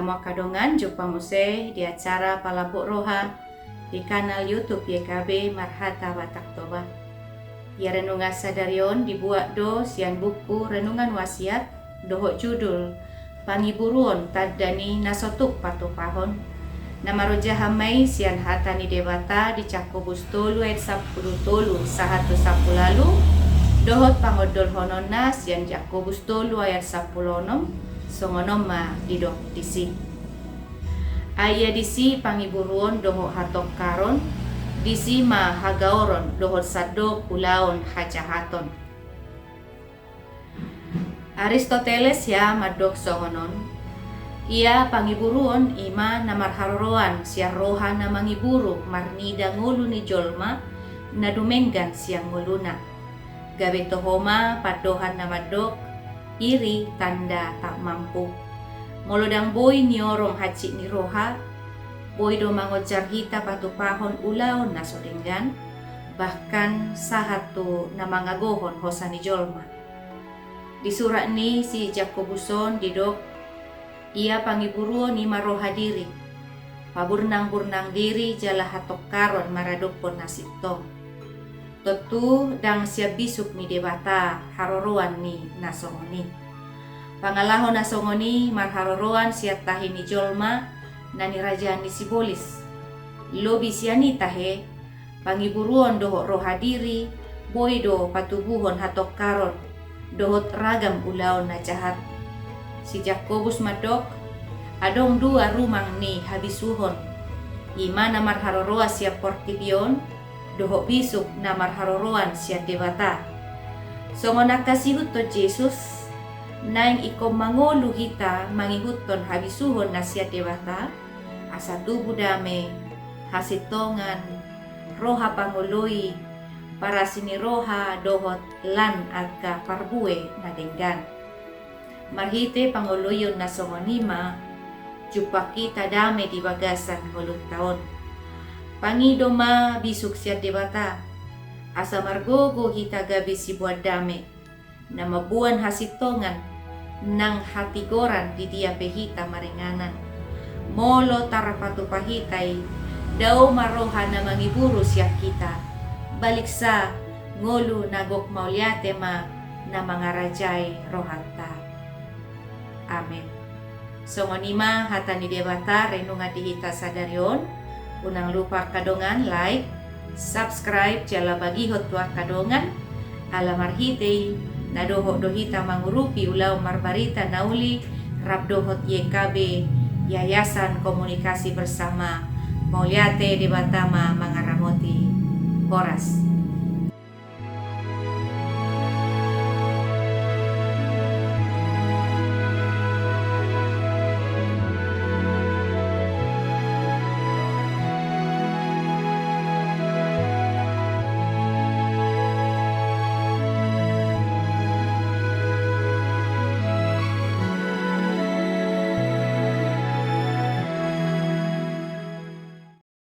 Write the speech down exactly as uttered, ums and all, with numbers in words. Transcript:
Angka dongan, jumpa muse di acara Palambok Roha di kanal YouTube Y K B Marhata Batak Toba. Ia renungan sadari on dibuat do sian buku Renungan Wasiat dohot judul Pangiburuon tanda ni na so tuk patupahon. Na marojahan ma i sian hata ni Debata di Jakobus tolu ayat sampulu tolu sahat tu sampulu ualu, dohot pangondolhononna sian Jakobus tolu ayat sampulu onom, songon on ma didok disi. Ai ia disi pangiburuon dohot hatongkaron, disi ma hagaoron dohot sandok ulaon hajahaton. Aristoteles ia mandok songon on: Ia pangiburuon i ma na marharoroan sian roha na mangiburu marnida ngolu ni jolma na dumenggan sian ngoluna. Gabe toho ma pandohan na mandok: Iri tanda tak mampu. Molo ndang boi niorong hansit ni roha, boi do mangonjar hita patupahon ulaon na so denggan, bahkan sahat tu na mangagohon hosa ni jolma. Di surat ni si Jakobus on didok: Ia pangiburuon i ma roha diri, paburnang-burnang diri jala hatongkaron maradophon na sintong. Tontu ndang sian bisuk ni Debata haroroan ni na songon i. Pangalaho na songon i marharoroan sian tahi ni jolma na nirajaan ni sibolis. Lobi sian i tahe, pangiburuon dohot roha diri boi do patubuhon hatongkaron dohot ragam ulaon na jahat. Si Jakobus mandok: Adong dua rumang ni habisuhon, i ma na marharoroan sian portibi on, dohot bisuk na marharoroan sian Debata. Songon angka siihuthon Jesus, naeng ingkon mangolu hita mangihuthon habisuhon na sian Debata, asa tubu dame, hasintongan, roha pangoloi, parasi ni roha dohot lan angka parbue na denggan. Marhite pangoloion na songon i ma jumpang hita dame di bagasan ngolunta on. Pangido ma bisuk sian Debata, asa margogo hita gabe siboan dame, na mamboan hasintongan nang hatigoran di dia pe hita maringanan. Molo tarpatupa hita i, dao ma roha na mangiburu sian hita, baliksa ngolu na gok mauliate ma na mangarajai rohanta. Amen. Songon i ma hata ni Debata renungan di hita sadari on. Unang lupa angka dongan like, subscribe jala bagihon tu angka dongan. Ala marhite i na dohot do hita mangurupi ulaon marbarita na uli rap dohot Y K B, Yayasan Komunikasi Bersama. Mauliate, Debata ma mangaramoti. Horas.